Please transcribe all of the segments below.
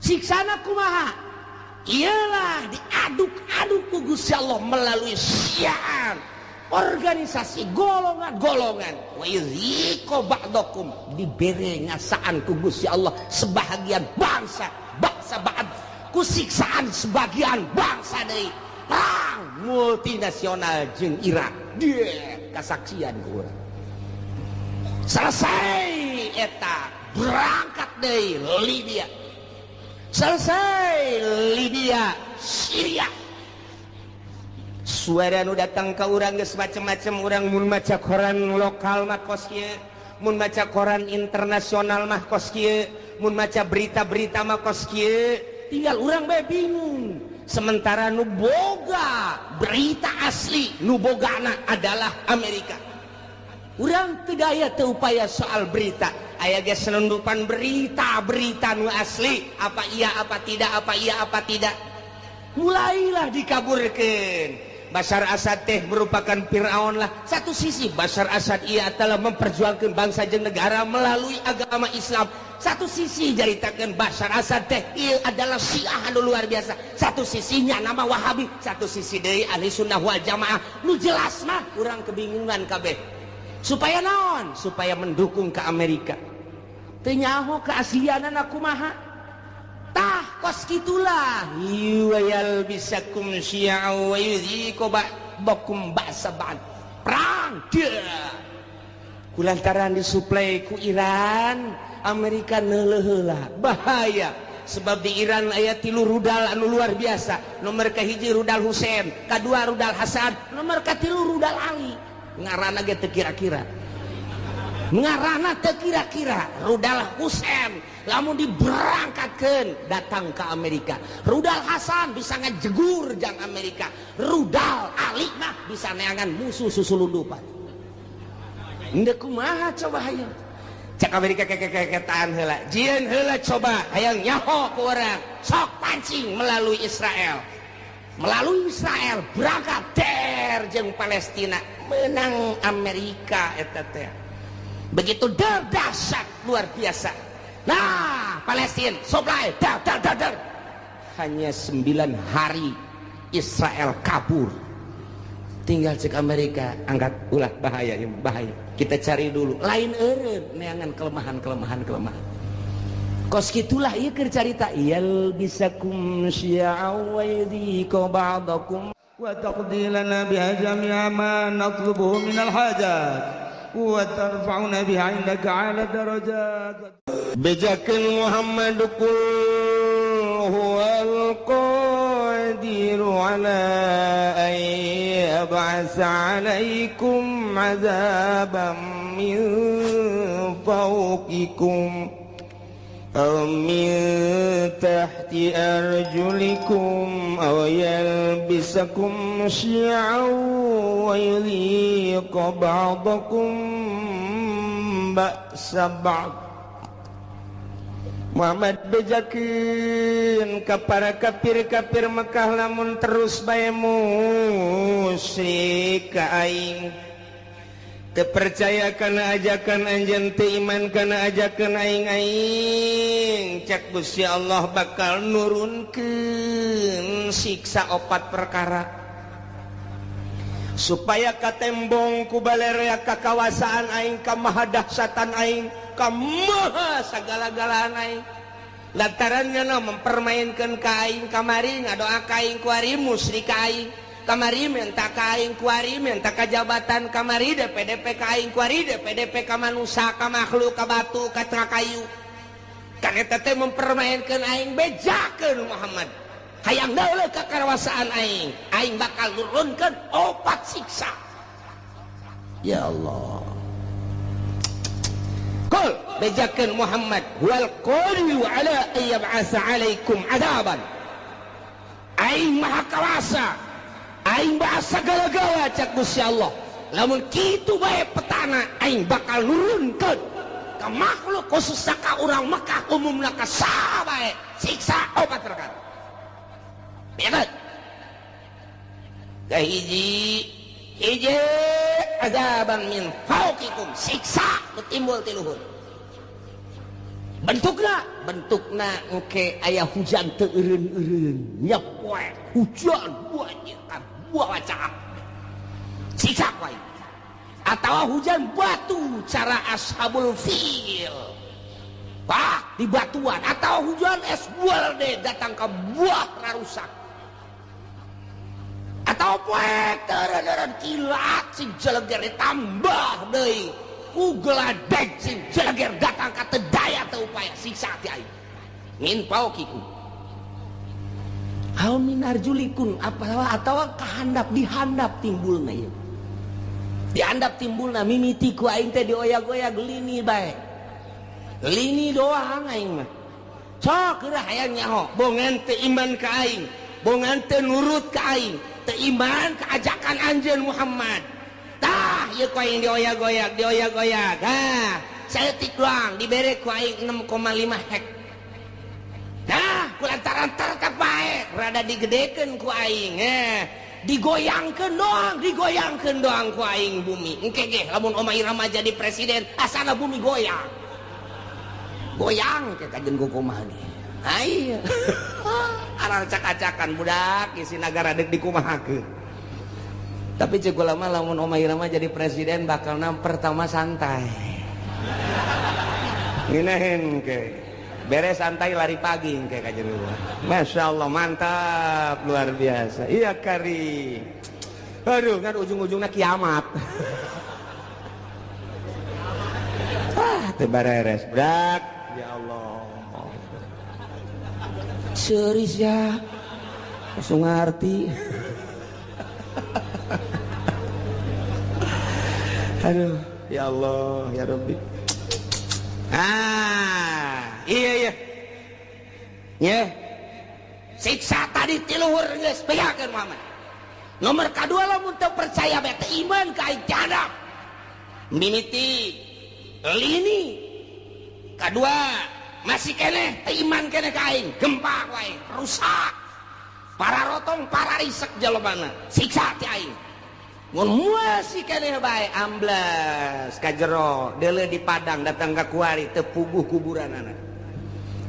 Siksana kumaha? Iyalah, diaduk-aduk ku Gusti Allah melalui syiah, organisasi golongan-golongan. Wa yudhiqa ba'dakum, dibere ngasaan ku Gusti Allah sebahagian bangsa, bangsa ba'd, ku siksaan sebagian bangsa deui. Perang multinasional jeung Irak dia kasaksian ku urang. Selesai eta, berangkat deui Libya. Selesai Libya, Syria. Suara nu datang ke urang geus macem-macem. Urang mun maca koran lokal mah kos kieu, mun maca koran internasional mah kos kieu, mun maca berita-berita mah kos kieu. Tinggal urang bae bingung. Sementara nu boga berita asli, nu bogana adalah Amerika. Urang tidak aya teu upaya soal berita, aya ge selundupan berita-berita nu asli apa iya apa tidak, apa iya apa tidak. Mulailah dikaburkan Bashar Assad teh merupakan Fir'aun lah. Satu sisi Bashar Assad ia telah memperjuangkan bangsa jeung negara melalui agama Islam, satu sisi jaritakan Bashar Assad teh ia adalah Syiah anu luar biasa, satu sisinya nama Wahabi, satu sisi deui Ahli Sunnah wal Jamaah. Nu jelas mah urang kebingungan kabeh. Supaya naon? Supaya mendukung ke Amerika. Teu nyaho keaslianana kumaha. Tah, kos gitulah. Wa yalbisakum syi'a wa yudhiqa ba'dakum ba'sa ba'd. Perang dia kulantaran disuplai ku Iran. Amerika neuleuh heula, bahaya, sebab di Iran aya tilu rudal anu luar biasa. Nomor kahiji rudal Husein, kadua rudal Hasan, nomor katilu rudal Ali. Ngaranna ge teu kira-kira, ngaranna teu kira-kira. Rudal Husein lamun diberangkatkan datang ke Amerika, rudal Hasan bisa ngejegur jang Amerika, rudal Ali mah bisa neangan musuh susulundupan. Ndek kumaha coba hayang cek Amerika? Kekekeketaan heula, jieun heula, coba hayang nyaho ku urang, sok pancing melalui Israel. Melalui Israel berangkat der jeung Palestina, menang Amerika eta teh. Begitu der, dahsyat luar biasa. Nah, Palestina supply dar dar dar dar, hanya 9 hari Israel kabur. Tinggal cek Amerika, angkat ulah, bahaya ya, bahaya, kita cari dulu lain eureun neangan kelemahan, kelemahan, kelemahan. Kos gitulah ieu keur carita yalbisakum syi'a wa yudhiqa ba'dakum. وتقضي لنا بها جميع ما نطلبه من الحاجات وترفعنا بها عندك أعلى الدرجات. Bejakeun Muhammad, qul huwal qadiru ala an yab'atsa alaikum azaban min fawqikum aw min tahti arjulikum aw yalbisakum syi'an wa yudhiqa ba'dakum ba'sa ba'd. Muhammad, bejakeun ka para kafir-kafir Mekah, lamun terus bae musyrik ka aing, teu percaya kana ajakan anjeun, teu iman kana ajakan aing, aing cek Gusti Allah bakal nurunkeun siksa opat perkara supaya katembong ku balerea kakawasaan aing, kamahadahsyatan aing, kamaha sagala-galaan aing. Lantarannya no mempermainkan ka aing, kamari ngadoa ka aing, kuari musyrik ka aing, kamari minta ka aing, kuari minta ka jabatan, kamari DPDP ka aing, kuari DPDP ka manusia, ka makhluk, ka batu, ka kayu. Kan eta teh mempermainkan aing. Bejakeun Muhammad, hayang deuleu kakawasaan aing, aing bakal nurunkeun opat siksa. Ya Allah. Qul, bejakeun Muhammad, huwal qadiru ala an yab'atsa alaikum adaban, aing maha kawasa, aing bahasa segala-gala cak Gusti Allah. Lamun kitu bae petana, aing bakal nurunkeun ka makhluk, khususnya ka urang Mekah, umumna ka saha bae, siksa opat perkara. Bejakeun, kahiji hiji azaban min fauqikum, siksa nu timbul ti luhur. Bentukna bentukna oke aya hujan teu eureun-eureun nyepoek hujan banyak buah cak siksa wae atawa hujan batu cara ashabul fil wah di batuan atau hujan es buah deh datang ke buah rarusak atau poek teureun-eureun kilat sing jeleger ditambah deui ku geladeg sing jeleger datang ka teu daya teu upaya siksa ti aing min paukikum hal min arjulikun apa atawa kahandap dihandap timbulna ieu dihandap timbulna mimiti ku aing teh dioyag-oyag lini bae lini doang aing mah sok geura hayang nyaho bongan teu iman ka aing bongan teu nurut ka aing teu iman ka ajakan anjeun Muhammad tah ieu ku aing dioyag-oyag dioyag-oyag ha saeutik doang dibere ku aing 6,5 hek nah ku lantaran tetep bae rada digedekeun ku aing digoyangkeun doang ku aing bumi engke ge lamun Oma Irama jadi presiden asana bumi goyang goyang ke kajen ku kumaha nih ai aracak-acakan budak isi nagara deuk dikumahakeun tapi ceuk ulama lamun Oma Irama jadi presiden bakalna pertama santai ngeunaheun ke beres santai lari pagi kayak kajian gua. Masya Allah mantap luar biasa. Iya kari. Aduh kan ujung-ujungnya kiamat. Ah tebareres brak. Ya Allah. Serius ya. Langsung ngerti. Aduh ya Allah ya Rabbi. Ah, iya iya. Ya. Siksa tadi ti luhur geus bejakeun Muhammad. Nomor kadua lamun teu percaya bae teu iman ka aing jadap. Mimiti lini. Kadua masih keneh teu iman keneh ka aing, gempa ku aing, rusak. Para rotong, para risek jelema siksa ti aing. Mun masih keneh bae ambles ka jero deuleu di Padang datang ka kuari teu puguh kuburanana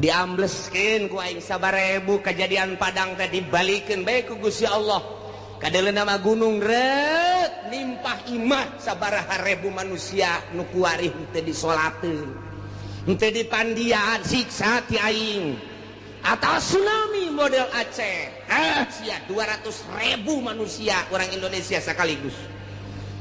diambleskeun ku aing sabarebu kejadian Padang teh dibalikeun bae ku Gusti Allah kadeuleuna mah gunung reut nimpah imah sabaraha rebu manusia nu kuari teu disolateun teu dipandian siksa ti aing atau tsunami model Aceh ah sia 200.000 manusia orang Indonesia sekaligus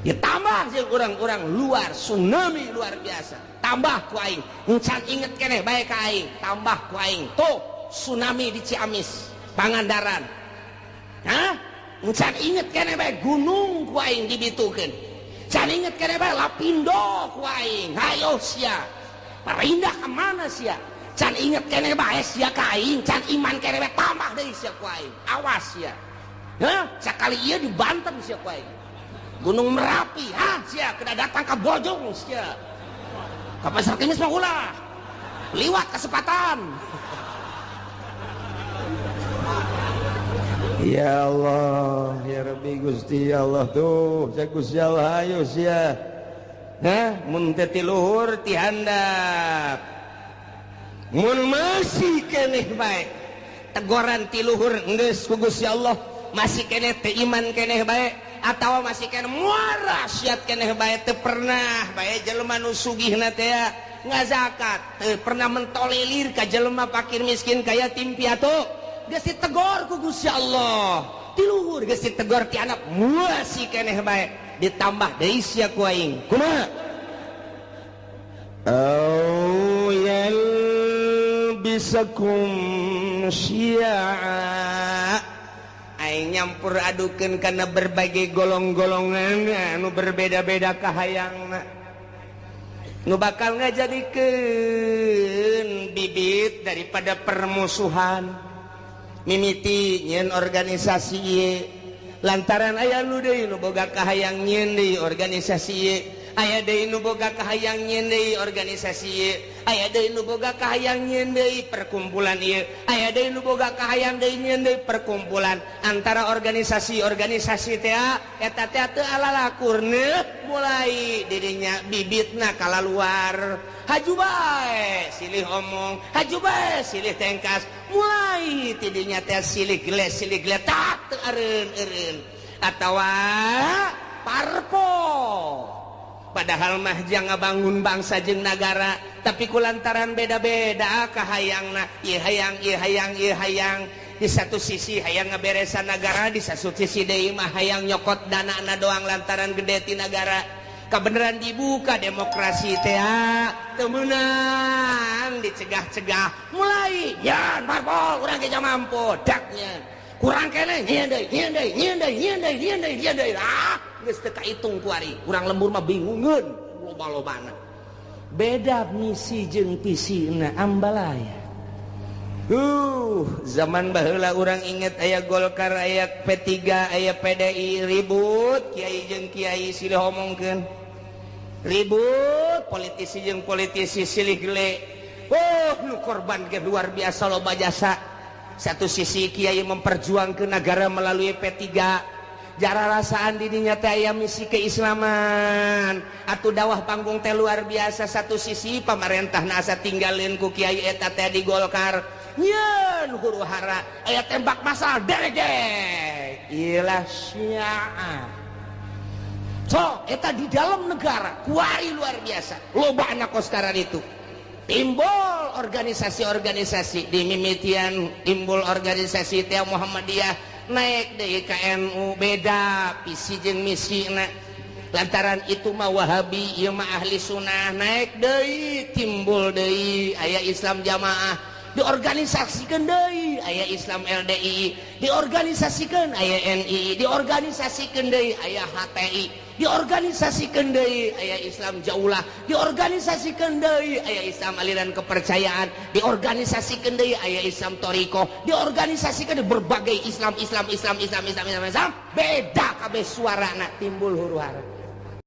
ditambah jeung orang-orang luar tsunami luar biasa tambah ku aing encan inget keneh bae ka aing tambah ku aing tuh tsunami di Ciamis Pangandaran hah encan inget keneh bae gunung ku aing dibitukeun can inget keneh bae Lapindo ku aing hayo sia parindah ka mana sia can inget keneh bae sia ka aing can iman keneh bae tambah deui sia ku aing awas sia hah sakali ieu di Banten sia ku aing Gunung Merapi hah sia kena datang ka Bojong sia ka Pasar Kemis mah ulah liwat kesempatan. Ya Allah ya Rabbi Gusti ya Allah tuh saya Gusti Allah ayo sia hah mun teu ti luhur ti handap mun masih keneh bae tegoran ti luhur geus ku Gusti Allah masih keneh teu iman keneh bae atawa masih keneh muara siat keneh bae teu pernah bae jelema nu sugihna teh ngazakat teu pernah mentolelir ka jelema fakir miskin ka yatim piatu geus ditegor ku Gusti Allah ti luhur geus ditegor ti anak masih keneh bae ditambah deui sia ku aing kumaha au yalbisakum syi'a aing nyampur adukeun kana berbagai golong-golongan anu berbeda-beda kahayangna nu bakal ngajadikeun bibit daripada permusuhan mimiti nyeun organisasi ieu lantaran aya nu deui nu boga kahayang nyeun deui organisasi ieu Aya deui nu boga kahayang nyieun deui organisasi ieu, aya deui nu boga kahayang nyieun deui perkumpulan ieu, aya deui nu boga kahayang deui nyieun deui perkumpulan. Antara organisasi-organisasi teh eta teh teu alalakurna, mulai dirinya bibitna kalaluar, haju bae silih omong, haju bae silih tengkas, mulai tidinya teh silih geles, silih geletak, teu eureun-eureun atawa parpol. Padahal mah jang ngabangun bangsa jeung nagara, tapi kulantaran beda-beda kahayangna, ieu hayang, ieu hayang, ieu hayang. Di satu sisi hayang ngaberesan negara, di satu sisi deui mah hayang nyokot dana doang lantaran gede ti nagara. Kebenaran dibuka demokrasi teh teu meunang dicegah-cegah, mulai yan parpol, urang ge mampu daknya kurang keneh, nyieun deui, nyieun deui, nyieun deui, nyieun deui, nyieun deui, nyieun deui. Ah, geus teu kaitung kuari. Urang lembur mah bingungeun loba-lobana, beda misi jeung visina, ambalaya. Zaman baheula urang inget aya Golkar, aya P3, aya PDI, ribut kiai jeung kiai silih omongkeun, ribut politisi jeung politisi silih gele. Oh, nu korban ge luar biasa loba jasa. Satu sisi kiai memperjuangkan negara melalui P3, jara rasaan dirinya teh aya misi keislaman atau dakwah panggung teh luar biasa. Satu sisi pamarentah asa tinggalin ku kiai eta teh di Golkar, nyeun huru hara, aya tembak masal derek ilah syiah. So eta di dalam negara kuari luar biasa loba anak sekarang itu timbul organisasi-organisasi di mimitian, timbul organisasi teh Muhammadiyah, naik deui ka NU, beda visi jeung misi na, lantaran itu mah Wahabi, ieu mah ahli sunnah. Naik deui, timbul deui aya Islam jamaah, diorganisasikan deui aya Islam LDI, diorganisasikan aya NI, diorganisasikan deui aya HTI, diorganisasikan deui aya Islam Jaulah, diorganisasikan deui aya Islam aliran kepercayaan, diorganisasikan deui aya Islam Toriko, diorganisasikan berbagai Islam, Islam, Islam, Islam, Islam, Islam, Islam, beda kabeh suarana, timbul huru hara.